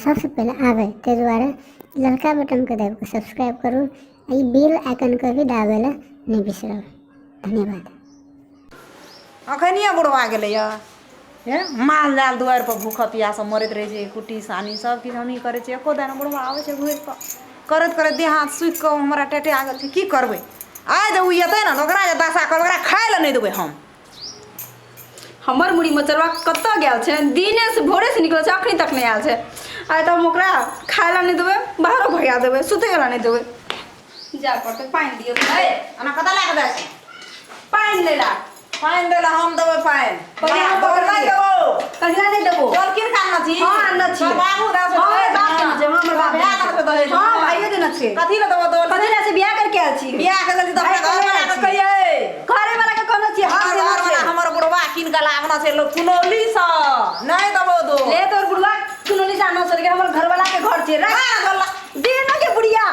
सबसँ पहिले आबै ताहि दुआरे ललका बटनके दाबि कऽ सब्सक्राइब करू आ ई बेल आइकनके भी दाबै लए नहि बिसरब। धन्यवाद। अखनिए बुढ़वा गेलैए हे माल जाल दुआरिपर भूखऽ पियाससँ मरैत रहै छै कुट्टी सानी सब किछु हमहीँ करै छियै एको दाना बुढ़वा आबै छै घुरि कऽ करैत करैत देह हाथ सुखि कऽ हमरा टेटे गेल छै। की करबै आइ जे ओ एतै ने तऽ ओकरा जे दशा करबै, ओकरा खाय लए नहि देबै हम। हमर मुड़ी मचरवा कतऽ गेल छै? दिनेसँ भोरेसँ निकलल छै, अखनी तक नहि आयल छै। आइ तऽ हम ओकरा खाय लए नहि देबै, बाहरो भगा देबै, सुतै लए नहि देबै। जाय पड़तै, पानि दियौ। ए, एना कतऽ लए कऽ जाइ छै? पानि लै लए। पानि दै लए हम देबै पानि। पहिले हम तोरा पकड़लियै। नहि देबौ। कहिया नहि देबो? तोर किन खाना छी? हाँ, आनने छी। तोर बाबू दए छौ हाँ, दहेज? बाप देने छै, हाँ, हमर बाप भाय देने देने छौ दहेज? हाँ, भाइयो देने छै। कथी लए देबौ तोर? कथी लए से बियाह करके आयल छी। बियाह के गेल छी तऽ अपना भाइ घर करै वाला के छी। कहियै। घरे वाला के कहने छियै, हाँ, हमर देने घर वाला छै। हमर बुढ़वा कीन के लाबना छै लोग कुनौली सँ। नहि देबौ दो। ले तोर बुढ़वा कुनौली से आनल छै, लेकिन हमर घरवाला के घर छै। राख। हाँ, घरवाला। दे ना के बुढ़िया।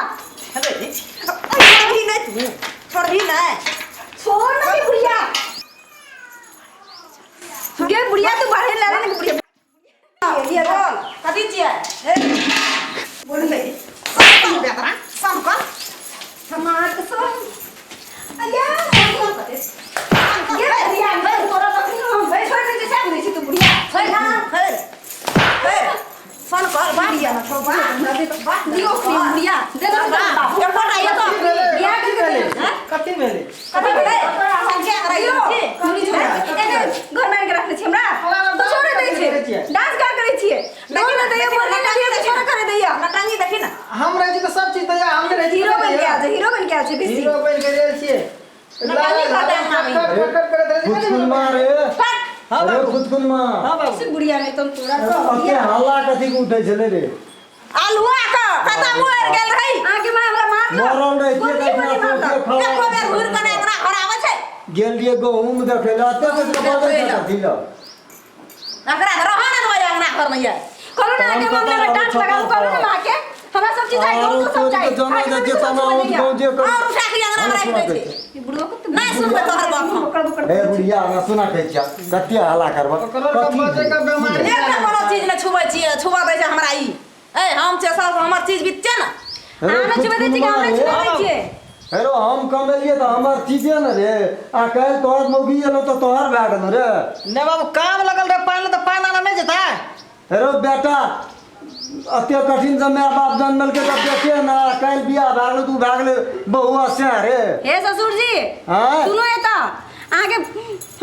अरे, छोड़भी नहि तू, छोड़भी नहि। छोड़ ना के बुढ़िया। गे बुढ़िया तू बाहर ले ना के बुढ़िया। ये बोल, कथी छियै? हे, बोल ले। सब कर बेटा, सब कर। हमार कसम। अया, गे बुढ़िया, मैं तोरा तखनी हम छोड़ दे छै, नहि छै तू बुढ़िया। हे, हे, हे, सन कर, बाप बुढ़िया ना छौ, बाप, बाप। दियो अपनी बुढ़िया। दे दो बाप। एकोटा ये तो बियाह कथी करके भेलै? हैं? कथी भेलै? कथी भेलै? हम क्या करै दियो। छी? एने घर में आनि के रखने छी हमरा। कुछो नहि दै छै। डांस का करै छियै? देखी ने दैया, बोलने नहि दैया, कुछो नहि करै दैया। नटंगी देखी ना। हम रहै छी तऽ सब चीज दैया, हम नहि रहै छी हीरो तऽ बनि नहि के आयल दैया। छै, हीरो बनि के आयल छै बेसी। हीरो बनि के गेल छियै। नटंगी करतै अंगना में। खट खट करैत रहै छै, कथी फुचकुन रे। हाँ अरे बाबू। फुचकुन माँ। हाँ बाबू। से बुढ़िया नहि तऽ तोरा अते हल्ला कथी के उठै छलै रे? आलुआ के कतऽ मरि गेल रही? अहाँके माय हमरा मारलक। मरल रहितियै गोली तऽ गोली अपना मारलक। सोचे एको बेर खवा घुरि कऽ नहि अंगना घर आबै छै। गेल रहियै गहूम देखै लए, अते बेर बजै छै कथी लए? एकरा तऽ रहऽ ने देबै अंगना घर में ये। कहलहुँ ने अहाँके हम मम्मी हमरा कतऽ डांट लगाउ, कहलहुँ ने माँके हमरा सब चीज चाही, आरो गहूम सब तोरी चाही। के जमा अहाँके जे मम्मी सब तना छुबै होत दैया। गाँव जे कर और उठा के अंगना में राखि दै छै। ई बुढ़वा कते नहि सुनबै तोहर गप हम। बकड़ बकड़ हे बुढ़िया, हमरा सुना कहै छियै, कते हल्ला करबह? ओकरो के कथी बचै के भेलै? बेमारी। एकटा कोनो चीज नहि छुबै छियै, छुबऽ दै छै हमरा ई। ए, हम छियै सब, हमर चीज बीत छै ने। हे अहाँ नहि छुबै दै छियै कि हम नहि छुबै दै छियै? हेरो हम कमेलियै तऽ हमर चीजे ने रे, आ काल्हि तोहर मौगी एलौ तऽ तोहर भए गेलौ रे। नहि बाबू, काम लगल रहै पानि लए तऽ पानि आनऽ नहि जेतै? हेरो बेटा, एते कठिन से my बाप जन्मलकै तऽ बेटे ने, आ काल्हि बियाह भए गेलै तऽ ओ भए गेलै बहुआ सएह रे। हे ससुर जी। हाँ? सुनू एतऽ, अहाँके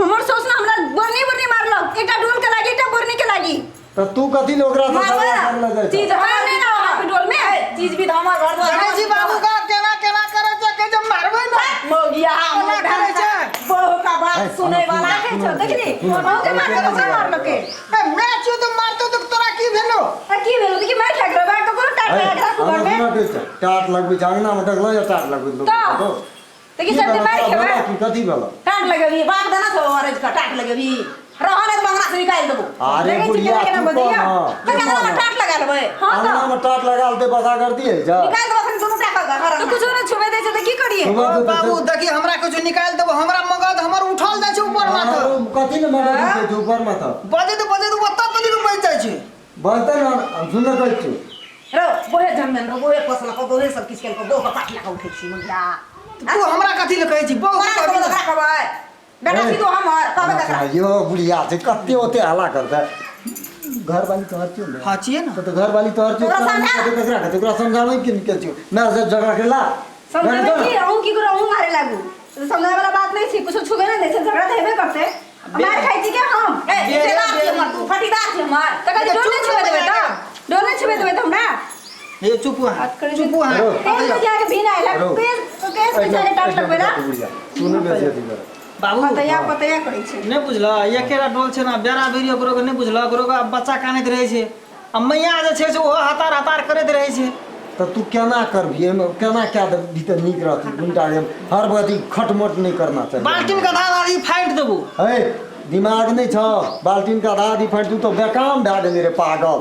हमर साउस ने हमरा बोरनी बोरनी मारलक, एकटा डोल के लागी, एकटा बोरनी के लागी। तऽ तू कथी लए ओकरा से मारबै झगड़ा ने। करऽ लए जाइ चीज छह? हमर नहि ना अहाँके डोल में। ए, चीज भी हमर घर द्वार। देखै छी बाबू का केना केना करै छै, कहै छै मारबै ने। मौगिया कोना करै छै? बहू का बात ए, सुनै वाला। देखै छौ, देखली अहूँ के मारलक, ओकरा मारलक के। ए, मैं छियौ तऽ मारतौ तऽ तोरा की भेलौ? आ की भेलो? देखी मार खा गेलो, बार ककरो टाट हे, लगा के राखू हमरा घर में। सुना कहै छै, टाट लगबै छै अंगना में देखलहुँ या टाट लगबै लोक तऽ? कतौ? तऽ की की सब भेलौ? मार तोरा खेबै? भेलौ की? कथी भेलौ? टाट लगेबी बाप देना छौ अरेज का टाट लगेबी, रहऽ नहि देबौ, अंगना से निकालि देबौ। अरे देखै छी बुढ़िया, केना केना तू बजैया? कह कहिया ना। अंगना में टाट लगा लेबै? हाँ तऽ। अंगना में टाट लगा लेतै बसा करती है जा। निकालि देबौ अखन दुनू टा के घर तऽ कुछो नहि छुबै दै छै तऽ की करियै? सुबह ओ से बाबू, देखी हमरा कुछ निकालि देबो, हमरा मगज हमर उठल जाइ छै ऊपर माथ। आरो कथी ने मगज उठै छै ऊपर माथ? बजैत बजैत ओतऽ तनिक बजि जाइ छै। बजतै ने, हम सुनने कहै छियौ। रौ बोहे जन्मेन रौ, बोहे पोसलको, बोहे सब किछु केलको, बोह के पाठ लए कऽ उठै छी मुंडा। तू हमरा कथी लए कहै छी बहु? कोना कहबै ओकरा? कहबै बेटा ए, छी तू हमर, कहबै ककरा? यो बुढ़िया छै, कते ओते हल्ला करतै। घरवाली तोहर छियौ ने? हाँ, छियै ने। तऽ घरवाली तोहर छियौ, ओकरा तोरा समझा। नहि कहतै ककरा कहतै? ओकरा समझाबै के के छियौ? माय से झगड़ा केला। समझाबै की? अहूँ की करू, अहूँ मारे लागू। समझाबै वाला बात नहि छै, कुछो छुबे नहि दै छै, झगड़ा तऽ हेबे करतै। मार खाइ छी के हम? ए, हिस्सेदार छी हमर, तू फटीदार छी हमर। तऽ कथी डोल नहि छुबे देबै तऽ? डोल नहि छुबे देबै तऽ हमरा? हे चुप अहाँ, बात करै चुप छी। अहाँ। हेलो। तेल में जाके भीन आयल हेलो। केस केस में जाके टाट लगबै ना। बुढ़िया तू नहि बेसी अथी कर। बाबू। पतैया पतैया करै छै। नहि बुझलह, एकेटा डोल छै ने, बेरा बेरी ओकरो के नहि बुझलह, ओकरो के आब बच्चा कानैत रहै छै आ मैया जे छै से ओहो हतार हतार करैत रहै छै। तऽ तू केना करबही? एहिमे केना कए देबही तऽ नीक रहतै? गुंडा रे, हर अथी खटमट नहि करना चाही। बाल्टीन के आधा आधी फाटि देबो। हे, दिमाग नहि छौ? बाल्टीन के आधा आधी फाटि तू तऽ बेकाम भए गेली रे पागल।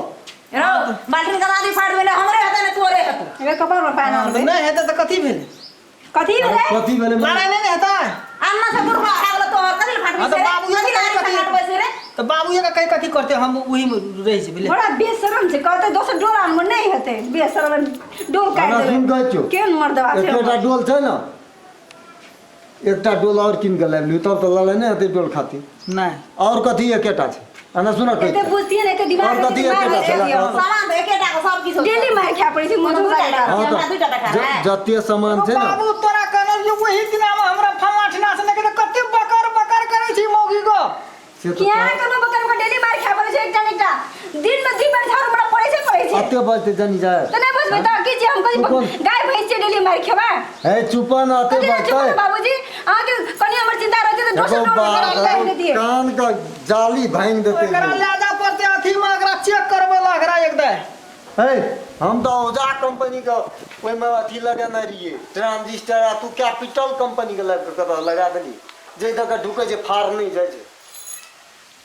रौ, बाल्टीन के आधी फाटि देबै, हमरे हेतै ने तोरे हेतौ? एकर कपार पर पानि आनबै। नहि हेतै तऽ कथी भेलै? कथी भेलै? कथी भेलै? लड़ाइ नहि ने हेतै। अन्ना से बुढ़वा भए गेलो तोहर कथी लए हाँ फटबै तऽ छै रे? बाबूए कथी के लए कथी फटबै छै रे? तऽ बाबूए के कहि कथी करते हम ओही में रहि जेबै ले। बड़ा बेशरम छै, कहतै दोसर डोल आनबो नहि हेतै। बेशरम डोल काटि हमरा सुन देबै। कहै छियौ। केहन मर्दबा छै एकेटा हमर। डोल छै ने, एकटा डोल आओर कीन कऽ लाबि लियौ तब तऽ लड़ाइ नहि हेतै डोल खातिर। नहि आओर कथी एकेटा छै? एना सुनऽ कहै एते छियौ। बुझतियै ने, एते दिमाग आओर कथी रहितै, मारि एकेटा छै? दितियै हम। सामान तऽ एकेटा के सब किछु डेली मारि खाय पड़ै छै, कोनो मजबूर दूटा कऽ। हँ हमरा तऽ दूटा बेटा है। जते सामान छै ने बाबू तोरा कहलौ जे ओही दिनामे हमरा फलना ठिना से नहि कते बकर बकर करै छी मौगी को। से तऽ किया करबो बकर बकर? डेली मारि खाय पड़ै छै एकटा ने एकटा। दिन में 2 बेर झाड़ू हमरा पड़ै छै, पड़ै छै। अते बजते जानी जाय तऽ नहि बजबै तऽ की छियै हम? तू कथी कोन? गाय भैंस छियै डेली मारि खेबै? हे चुप न, अते कथी लए चुप? बजते बाबूजी, अहाँके कनि हमर चिन्ता रहतै तऽ दोसर एगो डोल बात, लए लेतियै। कान के जाली भांगि देतै। एकरा लए जा पड़तै अथीमे, एकरा चेक करबै ला एकरा एक दे। हे हम तऽ औजा कंपनी के ओहिमे अथी लगेने रहियै ट्रांजिस्टर, आ तू कैपिटल कंपनी के लाबि कऽ कतऽ लगा देली जाहि दऽ कऽ ढुकै छै फाड़ नहि जाइ छै।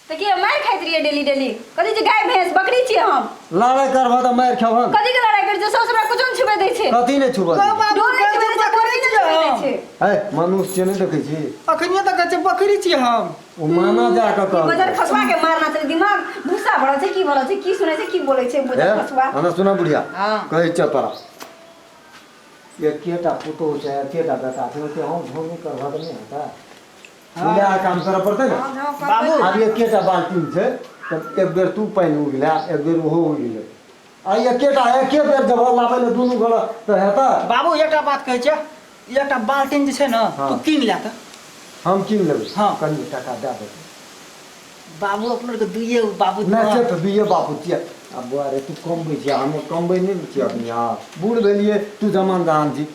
तऽ की मारि खाइत रहियै डेली डेली? कथी छै गाय भैंस बकरी छियै हम? लड़ाइ करबह तऽ मारि खेबह ने। कथी के लड़ाइ करै छै? साउस हमरा कुछो नहि छुबै दै छै। कथी नहि छुबऽ कहो दै? बाबू डोल नहि कहै छुबै छै दै छै, बकरी बोरी नहि छियै छुबै दै हम। छै। हे मनुष्य छियै नहि देखै छी? अखनिये तऽ कहै छै बकरी छियै हम। ओ माना जा कऽ ई बजर कहलकै। खसुआ के मारना छै। दिमाग भूसा भरल छै, की भरल छै, की सुनै छै, की बोलै छै बजर हे खसुआ। हमरा सुना बुढ़िया। हँ। कहै छियौ तोरा एकेटा पुतोहु छै, एकेटा बेटा छै, ओते हम झोर नहि करबह तऽ नहि हेतै? मिला काम करऽ पड़तै ने। बाबू आब एकेटा बाल्टीन छै तऽ एक बेर तू पानि उगले, एक बेर ओहो उगले, आ एकेटा एके बेर जब लाबै लए दुनू गोरा तऽ हेतै? बाबू एकटा बात कहै छियै, एकटा बाल्टीन जे छै ने हँ। तू कीन ले तऽ। हम कीन लेबै। हँ। कनि टाका दए देबै। बाबू अपना के दुइये बाबू। नहि छै तऽ दुइए बापू छियै। आ बौआ रे, तू कमबै छियै, हम कमबै नहि ने छियै अखनी। हँ, बूढ़ भेलियै, तू जमान जहान छी।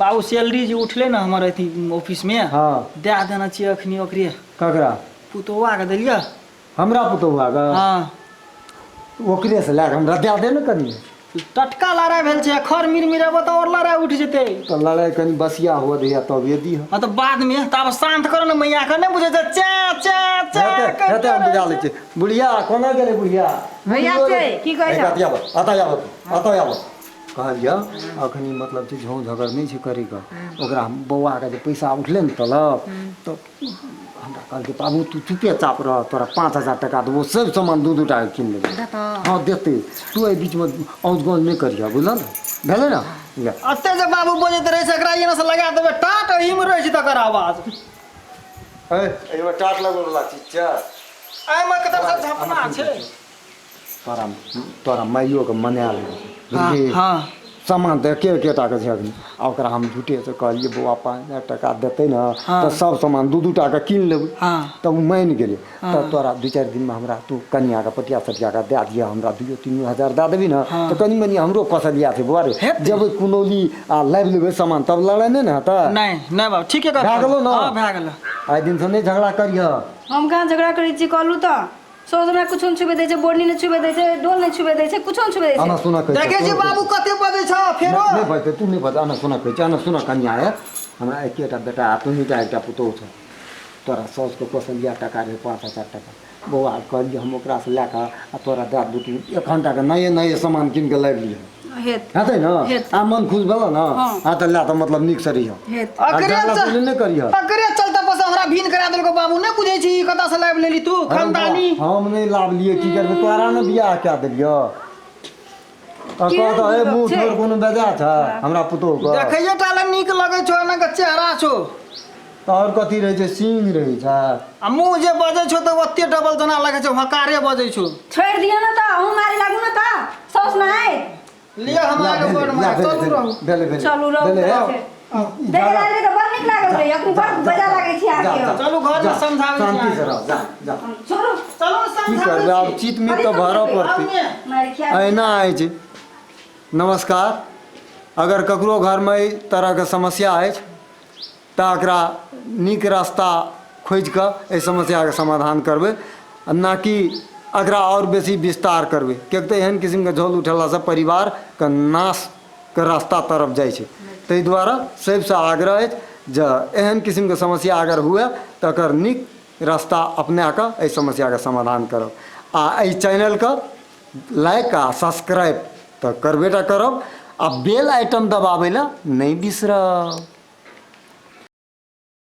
बाबू सैलरी जे उठलै ने हमर अथी ऑफिस में, हँ, दए देने छियै अखनी ओकरे। ककरा? पुतोहुआ के देलियै। हमरा पुतोहुआ के? हँ। ओकरे से लए कऽ हमरा दए दे ने कनि। टटका लड़ाइ भेल छै, खर मिर मिरेबो तऽ आओर लड़ाइ उठि जेतै। तऽ लड़ाइ कनि बसिया हुअ दैया तबे दिह। हँ तऽ बादमे, ताब शान्त करो ने मैया के, नहि बुझै छै चे चे चे। हेतै हेतै, हम बुझा लै छियै। बुढ़िया कोना गेलै बुढ़िया? भैया छै, की कहै छौ? एतऽ आबऽ, एतऽ आबऽ, एतऽ आबऽ। कहलियै अखनी मतलब छै झौं झगड़ नहि छै करैके। ओकरा हम बौआके जे पैसा उठलै ने तलब तऽ हमरा कहलकै, बाबू तू चुपे चाप रह, तोरा 5000 टाका देबो, सब सामान 2 2 टाके कीन लेबै। हँ देतै। तू एहि बीचमे औज गौज नहि करिह, बुझल ने? भेलै ने? ले। एते जे बाबू बजैत रहै छै, एकरा एना से लगा देबै टाट, एहिमे रहै छै तकर आवाज। हे एहिमे टाट लगबैवला चीज छै? एहिमे कतऽ सब झपना छै। तोरा तोरा माइयोके मना लेबै, बुझलिही? हँ। सामान तऽ एके एकेटाके छै अखनी। आ ओकरा हम झूठेसँ कहलियै, बौआ 5000 टाका देतै ने हँ। तऽ सब सामान 2 2 टाके कीन लेबै। हँ। तऽ ओ मानि गेलै। तऽ तोरा 2-4 दिनमे हमरा तू कनियाके पटिया सटियाके दए दिअ, हमरा 2-3 हजार दए देबही ने हँ। तऽ कनि मनि हमरो कौशलिया छै बौआ रे। हेतै। जेबै कुनौली आ लाबि लेबै सामान, तब लड़ाइ नहि ने हेतै? नहि नहि बाबू, ठीके कहै। भए गेलौ ने? हँ, भए गेलौ। आइ दिनसँ नहि झगड़ा करिह। हम कहाँ झगड़ा करै छी? कहलहुँ तऽ साउस हमरा कुछो नहि छुबै दै छै, बोरनी नहि छुबै दै छै, डोल नहि छुबै दै छै, कुछो नहि छुबै दै आना छै। सुना कहै देखै छी बाबू कते बजै छ फेरो। नहि बजतै, तू नहि बज। आना सुना कहै छै, आना सुना कनिया हे, हमरा एकेटा बेटा आ तोहीटा एकटा पुतोहु छौ। तोरा साउसके कौशलिया टाका रहै 5000 टाका बौआ, कहलियै हम ओकरासँ लए कऽ आ तोरा दए दू तीन एक घंटाके नये नये सामान कीन कऽ लाबि लिहऽ। हेत। हेतै ने? हेतै। आ मन खुश भेलौ ने? हँ। हँ तऽ लए तऽ मतलब नीकसँ रहिह। हेत। आ अकरे झगड़ा चल सुनी नहि करिह। अकरे चलते बस हमरा भीन करा देलको बाबू, नहि बुझै छी कतऽ से लाबि लेली तू खानदानी। हम नहि लाबलियै, की करबै, तोरा ने बियाह कए देलियौ। आ केहन कह तऽ हे बुझलक मुँह छै? ठोर कोनो बेजा छै हमरा पुतोहु के? देखैये टा लए नीक लगै छौ, एना के चेहरा छौ। तऽ आओर कथी रहै छै? सींग रहै छै। आ मुँह जे बजै छौ तऽ ओते डबल जना लगै छौ, हकारे बजै छौ। छोड़ि दिअ ने तऽ अहूँ मारे लागू ने तऽ साउस नहि। लिअ हम ला, आगे भेलै, बड़ ला, मारे भेलै, चलू रहू। भेलै, भेलै। चलू रहू। भेलै, हे। छै। ई देखे जादा- लागलै तऽ बड़ नीक लागल रहै, अखनी बड़ जा, मजा लागै छै जा, अहाँके। जा, चलू घरमे जा, समझाबै छी शान्ति से अहाँके। रह, जा जा। छोड़ू। चलू की समझाबै करबै आब? छी। चित में तऽ भरऽ पड़तै। आउ ने। मारि खिया। एहिना अछि। नमस्कार। अगर ककरो घरमे एहि तरहके समस्या अछि तऽ एकरा नीक रास्ता खोजि कऽ एहि समस्याके समाधान करबै, आ ना कि एकरा आओर बेसी विस्तार करबै, किएक तऽ एहन किसिमके झोल उठेलासँ परिवारके नाशके रास्ता तरफ जाइ छै। ताहि दुआरे सबसँ आग्रह अछि जे एहन किसिमके समस्या अगर हुए तऽ एकर नीक रास्ता अपना कऽ एहि समस्याके समाधान करब, आ एहि चैनलके लाइक आ सब्सक्राइब तऽ करबे टा करब, आ बेल आइटम दबाबै लए नहि बिसरब।